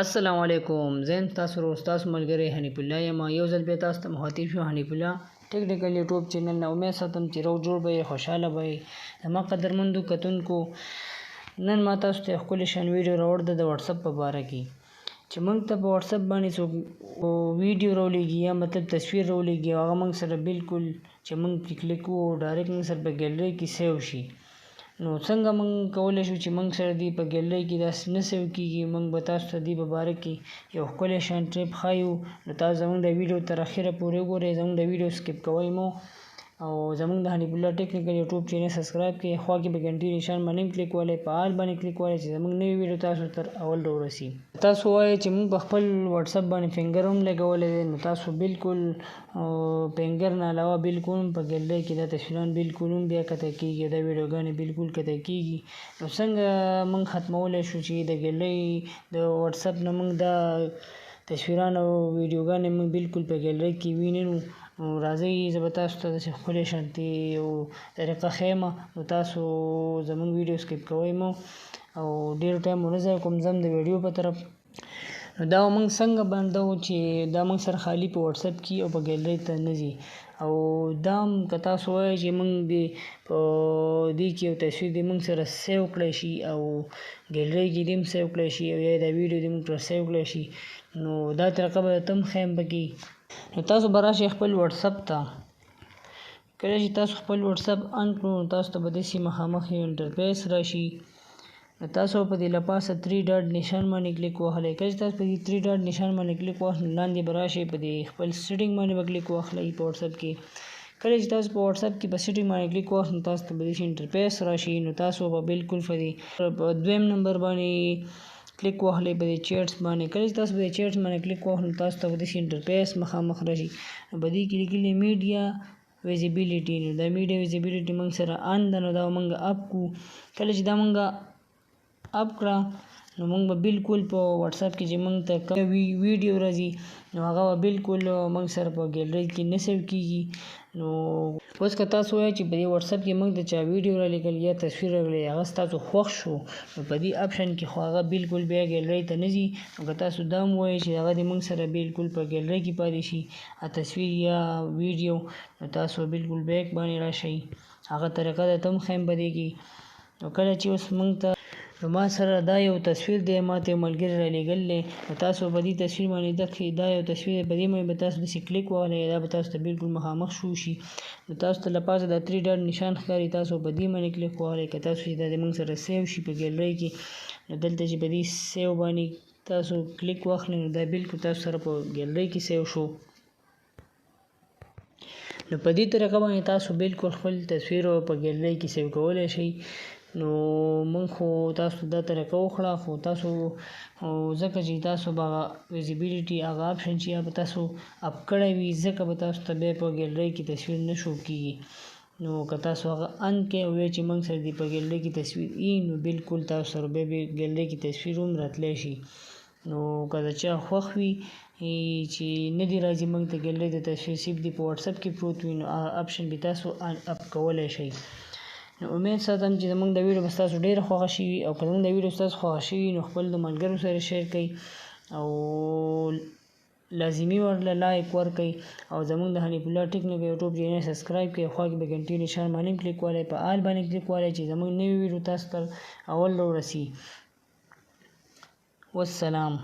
السلام علیکم، زه یم ستاسو ورور، ستاسو ملګری حنیف الله یم. یو ځل بیا تاسو ته مخاطب شو حنیف الله ټیکنیکل یوټیوب چینل نه. امید ساتم چې روغ جوړ به یې، خوشحاله به یې. زما قدرمندو کتونکو، نن ما تاسو ته ښکلې شان ویډیو راوړ ده د واتساپ په باره کې، چې موږ ته په واتساپ باندې څوک ویډیو راولېږي یا مطلب تصویر راولېږي او هغه موږ سره بالکل چې موږ پرې کلیک وو، ډایرکټ موږ سره په ګیلري کې سیو شي. نو څنګه موږ کولی شو چې موږ سره دی په ګیلري کې داسې نه سیو کېږي؟ موږ به تاسو ته دې په باره کې یو ښکلی شان ټریپ ښایو. نو تاسو زموږ د ویډیو تر اخره پورې وګورئ، زموږ د ویډیو سکیپ کوئ مو، او زموږ د حنیف الله ټیکنیکل یوټیوب چینل سبسکرایب کړئ. خوا کې به ګنټي نشان باندې هم کلیک والی، په آل باندې کلیک والی چې زموږ نوې ویډیو تاسو تر اول راورسي. تاسو وایئ چې موږ په خپل واتساپ باندې فینګر هم لګولی دی، نو تاسو بالکل فینګر نه علاوه بالکل هم په ګیلري کې دا تصویران بالکل هم بیا کته کېږي، دا ویډیوګانې بالکل کته کېږي. نو څنګه موږ ختمولی شو چې د ګیلري د واتساپ نه موږ دا تصویران او ویډیوګانې موږ بالکل په ګیلري کې وینو؟ نو راځئ، زه به تاسو ته داسې ښکلې شانتې یو طریقه ښیم. نو تاسو زموږ ویډیو سکیپ کوئ مو او ډېر ټایم مو نه ضایع کوم، ځم د ویډیو په طرف. نو دا موږ څنګه بندو چې دا موږ سره خالي په واتساپ کې او په ګیلري ته نه ځي؟ او دا هم که تاسو وایئ چې موږ دې په دې کې یو تصویر دې موږ سره سیو کړی شي او ګیلري کې دې هم سیو کړی شي او یا دا ویډیو دې موږ سره سیو کړی شي، نو دا طریقه به درته هم ښیم پکې. نو تاسو به راشئ خپل واتساپ ته. کله چې تاسو خپل واتساپ آن کړو، نو تاسو ته به داسې مخامخ یو انټرفیس راشي. نو تاسو په دې له پاسه 3 ډاټ نشان باندې کلیک وهلی. کله چې تاسو په دې 3 ډاټ نشان باندې کلیک وهئ، نو لاندې به راشئ، په دې خپل سیټینګ باندې به کلیک واخلئ په واتساپ کې. کله چې تاسو په واتساپ کې په سیټینګ باندې کلیک وهئ، نو تاسو ته به داسې انټرفیس راشي. نو تاسو به بالکل په دې په دویم نمبر باندې کلیک وهلی، په دې چیټس باندې. کله چې تاسو په دې چیټس باندې کلیک وهئ، نو تاسو ته به داسې انټرفیس مخامخ راشي. نو په دې کې لیکلي میډیا ویزیبیلیټي. نو دا میډیا ویزیبیلیټي موږ سره آن ده، نو دا موږ اپ کړو. کله چې دا موږ اپ کړه، نو موږ به بالکل په واتساپ کې چې موږ ته کوم ویډیو راځي، نو هغه به بالکل موږ سره په ګیلري کې نه سیو کېږي. نو اوس که تاسو وایئ چې په دې واتساپ کې موږ ته چا ویډیو رالیږل یا تصویر راغلی، هغه ستاسو خوښ شو، نو په دې اپشن کې خو هغه بالکل بیا ګیلري ته نه ځي. نو که تاسو دا هم وایئ چې هغه دې موږ سره بالکل په ګیلري کې پاتې شي تصویر یا ویډیو، نو تاسو بالکل بیک باندې راشئ، هغه طریقه درته هم ښیم په دې کې. نو کله چې اوس موږ ته، نو ما سره دا یو تصویر دی، ما ته یو ملګري رالیږل دی. نو تاسو په دې تصویر باندې دکې دا یو تصویر دی، په دې باندې به تاسو داسې کلیک وهلی، دا به تاسو ته بالکل مخامخ شو شي. نو تاسو ته له پاسه دا 3 ډاټ نشان ښکاري، تاسو په دې باندې کلیک وهلی. که تاسو چې دا دې موږ سره سیو شي په ګیلري کې، نو دلته چې په دې سیو باندې تاسو کلیک واخلئ، نو دا بالکل تاسو سره په ګیلري کې سیو شو. نو په دې طریقه باندې تاسو بالکل خپل تصویر په ګیلري کې سیو کولی شئ. نو موږ خو تاسو دا طریقه وکړه، خو تاسو ځکه چې تاسو به هغه ویزیبیلیټي هغه اپشن چې به تاسو اپ کړی وي، ځکه به تاسو ته بیا په ګیلري کې تصویر نه شو کېږي. نو که تاسو هغه ان کړئ او وایئ چې موږ سره دې په ګیلري کې تصویر ای، نو بالکل تاسو سره بیا په ګیلري کې تصویر هم راتلی شي. نو که د چا خوښ وي چې نه دي راځي موږ ته ګیلري د تصویر، صرف دې په واتساپ کې پروت وي، نو هغه اپشن به تاسو اپ کولی شئ. نو امید ساتم چې زموږ د ویډیو به ستاسو ډېره خوښه شي، او که زموږ د ویډیو ستاسو خوښه شي، نو خپل د ملګرو سره شیر کړئ او لازمي ورله لایک ورکړئ، او زموږ د حنیف الله ټیکنیکل یوټیوب چینل سبسکرایب کړئ. خوا کې به ګنټې نشان باندې هم کلیک والی، په آل باندې کلیک والی چې زموږ نوې ویډیو تاسو ته اول راورسي. والسلام.